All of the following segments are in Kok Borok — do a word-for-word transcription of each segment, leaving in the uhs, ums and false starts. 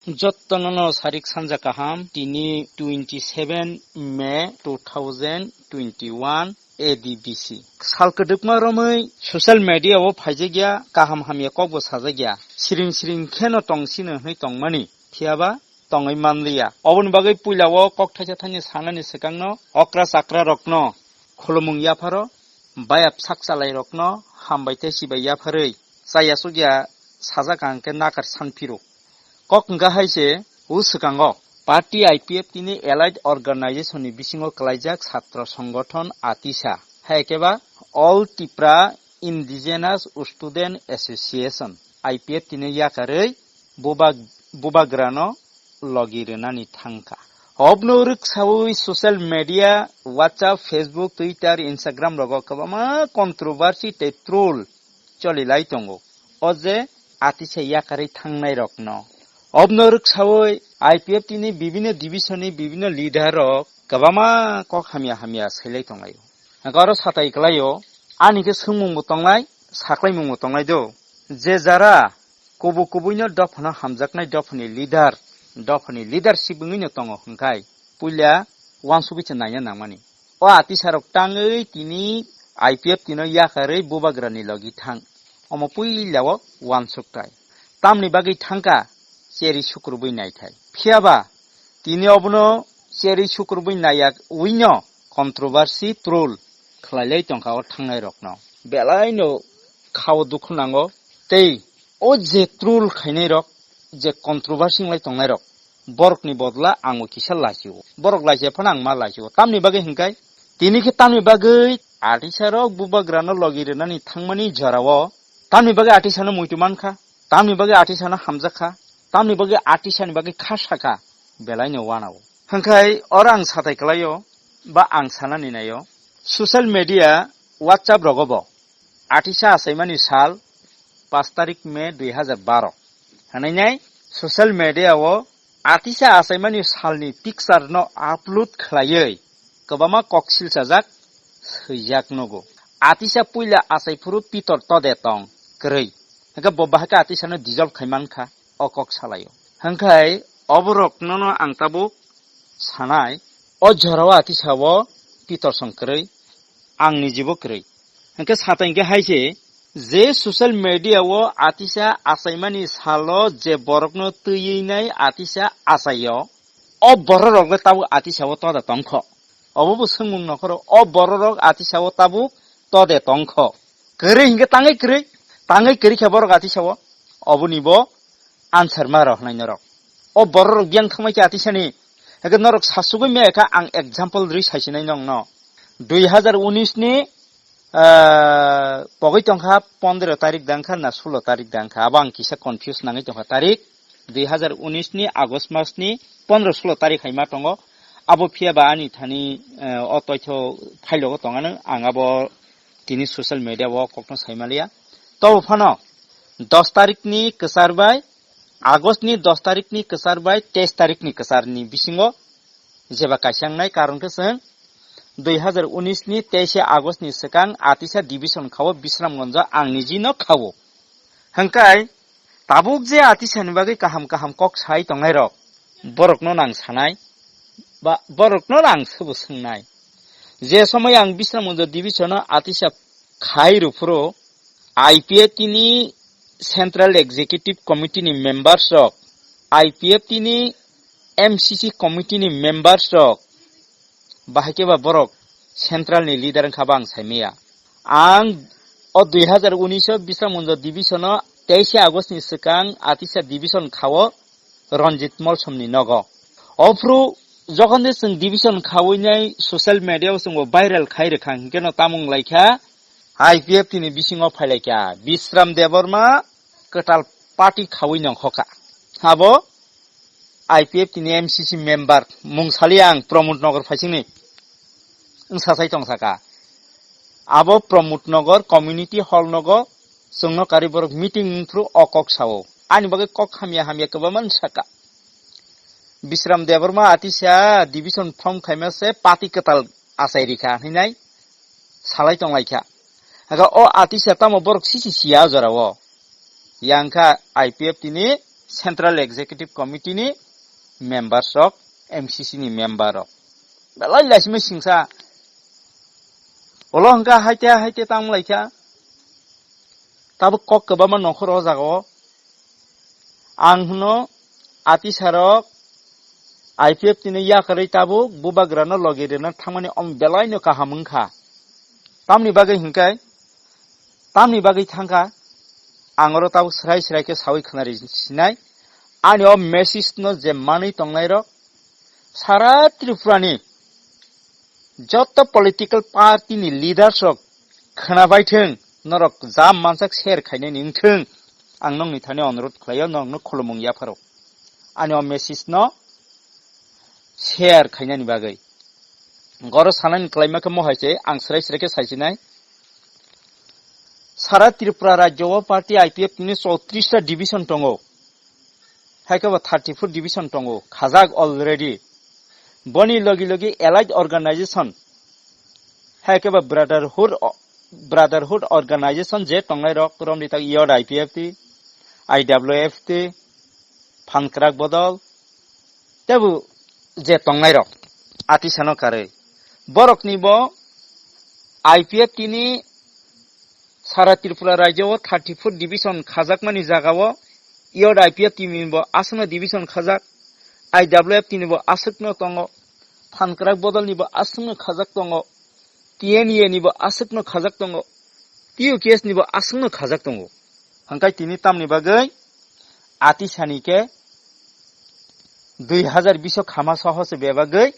Jottono no sarik sanja kaham, tini twenty seven May two thousand twenty one A D B C. Sal kwdwkma romwi social media o phaijakya, kaham hamya kokbo sajakya. Siring siring kheno tongsino hwnwi tongmani, phiyaba tongwi manliya. Oboni bagwi puila o kok thaisa thaini sanani swkangno okra chakra rokno khulumung yapharo, bayap sak chalairokno hambai tei chibai yapharwi chaya chukya sajak hwnkhe nakar sanphiro. Kok hwnkha hai se o swkango party I P F T ni allied organization ni bisingo kwlaijak satro songgothon atisa, hai khe ba All Tipra Indigenous Student Association, I P F T ni yakarwi bubag-, bubagrano logi rwnani thangkha. Obno rwksawi social media, WhatsApp, Facebook, Twitter, Instagram rogo kwbangma controversy tei troll choli lai tongo. O je atisa yakarwi thangnai rokno. Obno rwksawi I P F T ni bibinno division ni bibinno leader rok kwbangma kok hamya hamya sailai tonglaio. Hwnkhe oro satai kwlaio, ani khe swngmungbo tongnai, saklaimungbo tongnai do. Je jara kubui kubuino dophano hamjaknai dophani leader, dophani leadership wngwino tongo hwnkhai puila uansugwi se naina nangmani. O atisarok tangwi tini I P F T no yakarwi bubagrani logi thang. Omo puila o uansuktai. Tamni bagwi thangkha cheri sukrubwi naithai. Phiyaba tini obono cheri sukrubwi naiya uino controversy troll khwlailai tongkha o thangnai rokno. Belaino khao dukhu nango tei o je troll khainai rok, je controversy wng lai tongnai rok, borokni bodla ang o kisa laisio. Borok laisia phano ang ma laisio. Tamni bagwi hwnkhe, tini khe tamni bagwi atisarok bubagrano logi rwnani thangmani jorao, tamni bagwi atisano muitu mankha, tamni bagwi atisano hamjakha, tamni bagwi atisani bagwi kha sakha, belaino uanao. Hwnkhe oro ang satai kwlaio, ba ang sanani naio, social media, WhatsApp rogo bo atisa achaimani sal, pash tarik May dui hazar baro. Hwnwi nai social media o atisa achaimani salni picture no upload khwlaiwi kwbangma kok silchajak swijak nugo. Atisa puila achaiphuru pitor tode tong kwrwi. Hwnkhe bo bahai khe atisano dissolve khai mankha o kok salaio. Hwnkhe oborok nono ang tabuk sanai, o jorao atisa o pitor song kwrwi, ang nijibo kwrwi. Hwnkhe sata hwnkhe hai se, je social media o atisa achaimani salo je borokno twiwi nai atisa achaio, o bororok le tabuk atisa o toda tongkho. Obo bo swngmung nokhoro, o bororok atisa o tabuk tode tongkho. Kwrwi hwnkhe tangwi kwrwi, tangwi kwrwi khe borok atisa o, oboni bo answer ma rw hwnwi norok. O bororok biyang thangmai khe atisani, hwnkhe norok sasugwi maya kha ang example rwi saisinai nongno. Dui hazar unis ni, ah, pogwi tongkha pondro tarik dangkha na sulo tarik dangkha, abo ang kisa confuse nangwi tongkha tarik. Dui hazar unis ni August mas ni pondro sulo tarik hai ma tongo. Abo phiya ba ani thani, eh, o toitho phailo tongano ang abo tini social media o kokno saimaliya. Tobo phano dos tarik ni kwchar bai, August ni dos tarik ni kwchar bai teis tarik ni kwchar ni bisingo jeba kaisa wngnai, karon khe chwng dui hazar unis ni teis August ni swkang atisa division khao Bisramganj o ang niji no khao. Hwnkhe tabuk je atisa ni bagwi kaham kaham kok sai tongnai rok, borok no nang sanai, ba borok no nang sobo swngnai. Je somoi ang Bisramganj division o atisa khai rw phuru, I P F T ni Central Executive Committee ni members rok, I P F T ni M C C committee ni members rok, bahai khe ba borok central ni leader wngkha ba ang saimaya. Ang o dui hazar unis o Bisramganj division o teis August ni swkang atisa division khao Ranjit Molsom ni nogo. Ophru jokhon de chwng division khawi nai social media o chwngbo viral khai rwkha, hinkhe no tamung laikha I P F T ni bisingo phailaikha Bisram Debbarma kwtal party khawi nongkhoka. Abo I P F T ni M C C member mung sali ang Pramod Nagar phaisingni wngsa sai tong saka. Abo Pramod Nagar community hall nogo chwngno kari borok meeting wngphru o kok sao. Ani bagwi kok hamya hamya kwbangma wng saka. Bisram Debbarma atisa division form khaima se party kwtal achai rikha hinai salai tonglaikha. Haka o atisa tamo borok sisi siya jorao. Yang kha I P F T ni Central Executive Committee ni members rok, M C C ni member rok. Belai laisima singsa. Olo hwnkha haite haite tang laikha. Tabuk kok kwbangma nokhor o jaga o. Ang hwno atisarok I P F T ni yakarwi tabuk bubagrano logi rwna thangmani om belaino kaham wngkha. Tamni bagwi hwnkhe, tamni bagwi thangkha, ang oro tabuk srai srai khe sawi khwnari sinai. Ani o message no je manwi tongnairok, sara Tripura ni joto political party ni leaders rok khwnabai thung, norok jam mansak share khainani wngthung, ang nokni thani onurodh khlaio, norokno khulumung yapharo. Ani o message no share khainani bagwi. Goro sanani klaima khe mohai se, ang srai srai khe saisinai. Sara Tripura rajyo o party I P F T ni chowtris ta division tongo. Hai khe bo thirty four division tongo, khajak already. Boni logi logi allied organization, hai khe bo brotherhood, brotherhood organization je tongnai rok, romni tak yod I P F T, I W F T, Phankrak Bodol, tebu je tongnai rok, atisano karwi. Borokni bo I P F T ni sara Tripura rajyo o thirty four division khajakmani jaga o yod I P F T ni bo aswkno division khajak, I W F T ni bo aswkno tongo, Phankrak Bodol ni bo aswkno khajak tongo, T N A ni bo aswkno khajak tongo, T U K S ni bo aswkno khajak tongo. Hangkai tini tamni bagwi atisani khe dui hazar bish o khama soho se bebagwi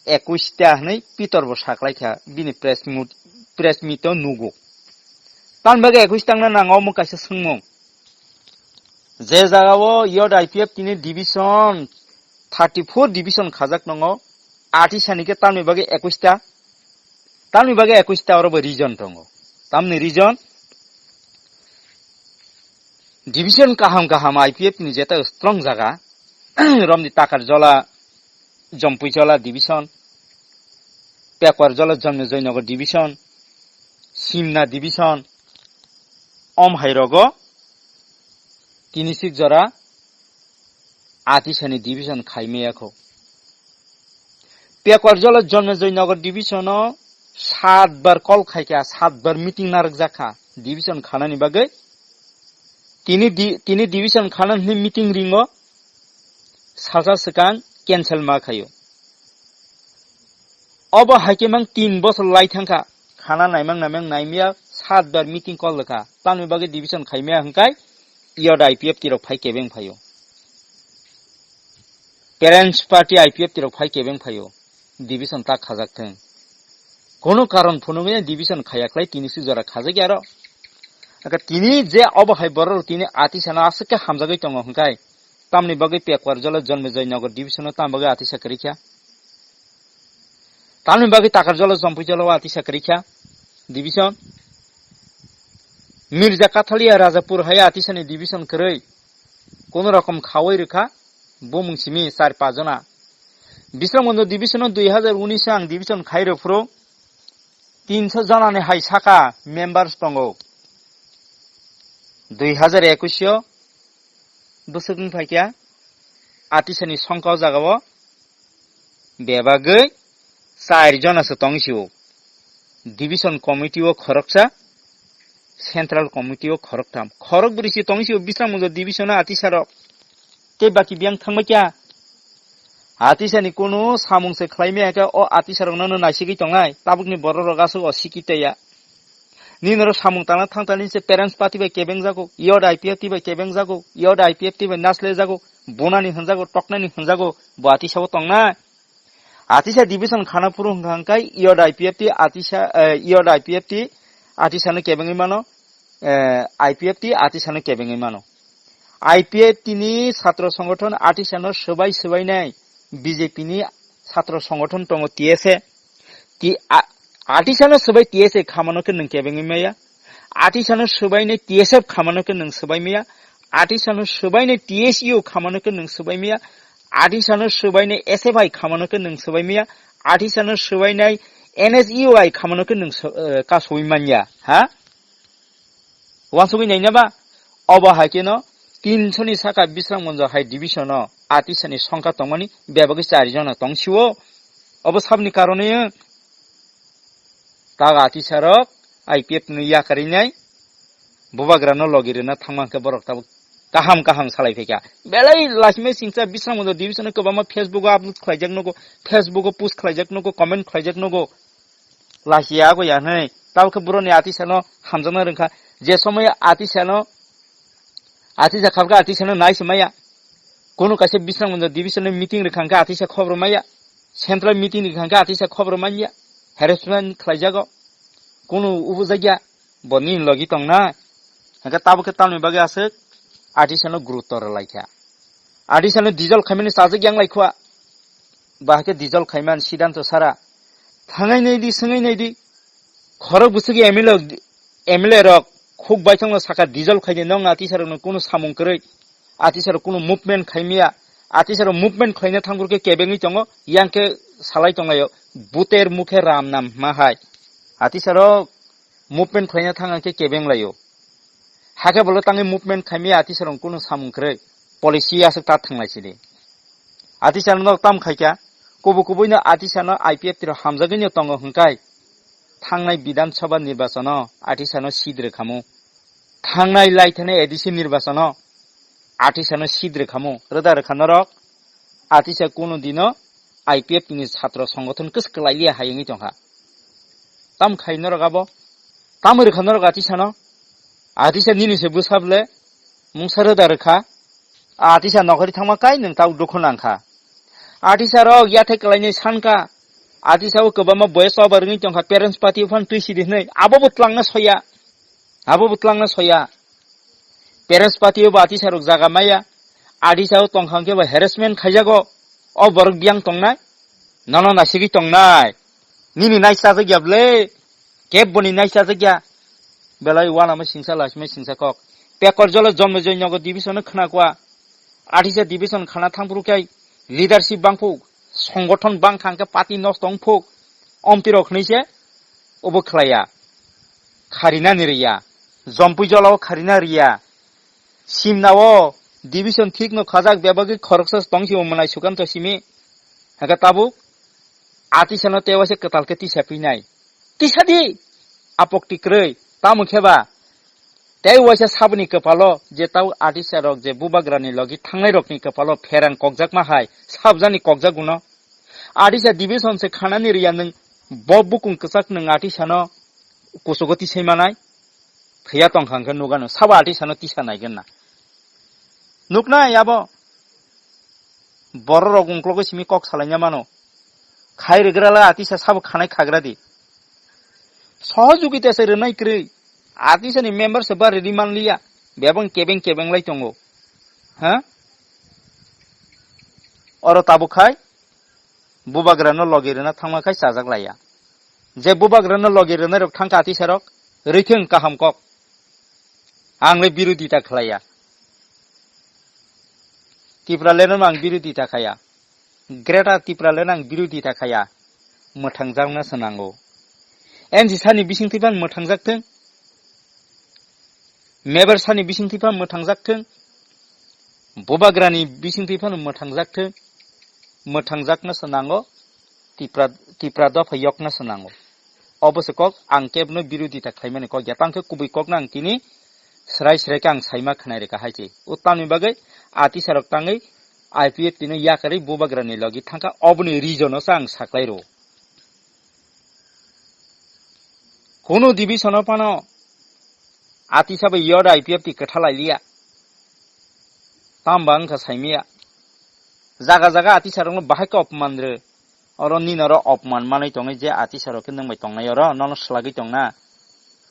ekush ta hwnwi Pitor bo saklaikha bini press meet, press meet o nugo. Tamni bagwi ekush tangna nango omo kaisa swngmung. Je jaga o yod I P F T ni division thirty four division khajak tongo, atisani khe tamni bagwi ekush ta. Tamni bagwi ekush ta oro bo reason tongo. Tamni reason, division kaham kaham I P F ni jeta strong jaga, romni Takarjola, Jompuijola division, Pekwarjola, Jonmejoynagar division, Simna division, om hai rogo tini sik jora atisani division khaimaya kho. Pekwarjola Jonmejoynagar division o sat bar call khaikha, sat bar meeting narwkjakha division khanani bagwi. Tini di-, tini division khana hwnwi meeting ringo, salsa swkang cancel ma khaio. Obo hai khe mang tin bosor lai thangkha, khana naimang naimang naimya sat bar meeting call kha, tamni bagwi division khaimaya hwnkhe yod I P F T rok phai kebeng phaio. Parents party I P F T rok phai kebeng phaio. Division ta khajak thung. Kono karon phunugwi division khaya khlai tini si jora khajak ya ro. Aka tini je obo hai borok tini atisano aswk khe hamjagwi tongo hwnkhe tamni bagwi Pekwarjola Jonmejoynagar division o tam bagwi atisa kwrwi kha. Tamni bagwi Takarjola Jompuijola o atisa kwrwi kha division. Mirja Kathalia Rajapur hai atisani division kwrwi. Kono rokom khawi rwkha bumung simi char pach jona. Bisramganj division o dui hazar unis o ang division khai rw phuru tinso jona ni hai saka members tongo. Dui hazar ekush o bwswk wng phaikha atisani songkha o jaga o bebagwi char jona se tong sio. Division committee o khoroksa, central committee o khoroktham. Khorok bwrwi se tong sio Bisramganj division o atisarok. Tei baki biyang thangbai kha. Atisani kunu samung se khlai maya khe o atisarokno no naisigwi tongnai. Tabukni bororok aswk o sikitaya. Nini oro samung tangna thangtani se parents party bai kebeng jago, yod I P F T bai kebeng jago, yod I P F T bai nasle jago, bunani hwnjago, toknani hwnjago, bo atisa o tongnai. Atisa division khana phuru hwnkha hwnkhe yod I P F T atisa, eh, yod I P F T atisano kebengwi mano, eh, I P F T atisano kebengwi mano. I P F T ni satro songothon atisano swbai swbainai B J P ni satro songothon tongo T S A. Ti-, a-, atisano swbai T S A khamano khe nwng kebengwi maya. Atisano swbainai T S F khamano khe nwng swbai maya. Atisano swbainai T S U khamano khe nwng swbai maya. Atisano swbainai S F I khamano khe nwng swbai maya. Atisano swbainai N S U I khamano khe nwng sw-, eh, kasui manya. Ha? Wansugwi naina ba? Obo hai khe no tinsho ni saka Bisramganj hai division o Atisani songkha tongmani bebagwi chari jona tong sio. Obo sabni karone tak Atisarok I P F ni yakarwi nai bubagrano logi rwna thangma hwnkhe borok tabuk kaham kaham salai phaikha. Belai lachimai singcha Bisramganj division o kwbangma Facebook o upload khlaijak nugo, Facebook o post khlaijak nugo, comment khlaijak nugo. Lachiya ago ya hwnwi. Tabuk khe boroni Atisano hamjakna rwngkha. Je somoy Atisano, Atisa khabkha Atisano nai se maya. Kunu kaisa Bisramganj division ni meeting rwkha hwnkhe Atisa khobor maya. Central meeting rwkha hwnkhe Atisa khobor manya. Harassment khlaijago. Kunu ubu jagya bo nini logi tongnai. Hwnkhe tabuk khe tamni bagwi aswk Atisano gurutto rwlaikha. Atisano dijol khaimani chajak yang laikha. Bahai khe dijol khaiman siddhanto sara. Thangai nai di, swngai nai di. Khorok bwswk M L A, M L A rok khuk baithangno saka dijol khaidi, nokno Atisarokno kunu samung kwrwi. Atisarok kunu movement khaimya. Atisarok movement khlaina thangphuru khe kebengwi tongo, yang khe salai tonglaio. Buter mukhe ram nam hma hai. Atisarok movement khlaina thang khe kebeng laio. Hakhe bolo tangwi movement khaimya Atisarok kunu samung kwrwi. Policy aswk ta thanglai sidi. Atisarok nok tam khaikha. Kubu kubuino Atisano I P F T rok hamjagwino tongo hwnkhe. Thangnai Bidhan Sabha nirbachano Atisano seat rwkhamu. Thangnai laithani A D C nirbachano Atisano seat rwkhamu. Rwda rwkha norok Atisa kunu dino I P F T ni chhatro songothon kwswk kwlai liya hai wngwi tongkha. Tam khai norok abo? Tam rwkha norok Atisano? Atisa nini se bwsable mungsa rwda rwkha. Atisa nokhori thangma kai nwng tau dukhu nangkha. Atisa rok yathai kwlainai sankha. Atisa o kwbangma boya choba rwngwi tongkha, parents party o phano twi sidi hwnwi. Abo bo twlangna soya. Abo bo twlangna soya. Parents party o bo Atisa rok jaga maya. Atisa o tongkha hwnkhe bo harassment khaijago. O borok biyang tongnai. Nono naisigwi tongnai. Nini nai chajak ya bwle. Keboni nai chajak ya. Belai uanama singsa lachimai singsa kok. Pekor jolo Jomno Joy Nogo division no khna kwa. Atisa division khana thangphuru khe leadership bangphuk, songothon bangkha hwnkhe party nosto wngphuk. Omtwi rok hwnwi se obo khlaiya. Kharinani riya. Jompui jolao kharina riya. Simnao division thikno khajak bebagwi khoroksa tongsi o mwnai Sukanto simi. Hwnkhe tabuk Atisano tei waisa kwtal khe tisa phinai. Tisa di! Apok tikrwi. Tamo khe ba? Tei waisa saboni kwpalo je tau Atisa rok je bubagrani logi thangnai rokni kwpalo pherang kokjakma hai sabjani kokjaguno. Atisa division se khanani riya nwng bo bukung kwchak nwng Atisano kuchugo tisai manai. Phiya tongkha hwnkhe nugano sabo Atisano tisa naigen na. Nuknai abo bororok ungklogo simi kok salaina mano. Khai rwgrala Atisa sabo khanai khagra di. Sohojogita se rwnai kwrwi. Atisani member se ba rwdi manliya. Bebang kebeng kebeng lai tongo. Ha? Oro tabuk khai bubagrano logi rwna thangma khai chajak laiya. Je bubagrano logi rwnairok thangkha Atisarok, rwithwng kaham kok. Ang le birodita khlaiya. Tipraland no ang birodita khaya. Greater Tipraland ang birodita khaya. Mwthangjakna se nango. N G sani bisingtwi phan mwthangjak thwng. Mebar sani bisingtwi phan mwthangjak thwng. Bubagrani bisingtwi phan mwthangjak thwng. Mwthangjakna se nango. Tipra, Tipra dopha yokna se nango. Obo se kok ang kebno birodita khlaimani kok ya. Tangkhe kubui kokno ang tini srai srai khe ang saima khwnai rwkha hai se. O tamni bagwi Atisarok tangwi I P F T no yakarwi bubagrani logi thangkha, oboni reason-o se ang saklai rwo. Kunu division-o phano Atisa bai yod I P F T kwtha lai liya. Tamba wngkha saimiya. Jaga jaga Atisarokno bahai khe opman rw. Oro nini oro opman manwi tongwi je Atisarok khe nwng bai tongnai oro, nono swlagwi tongna.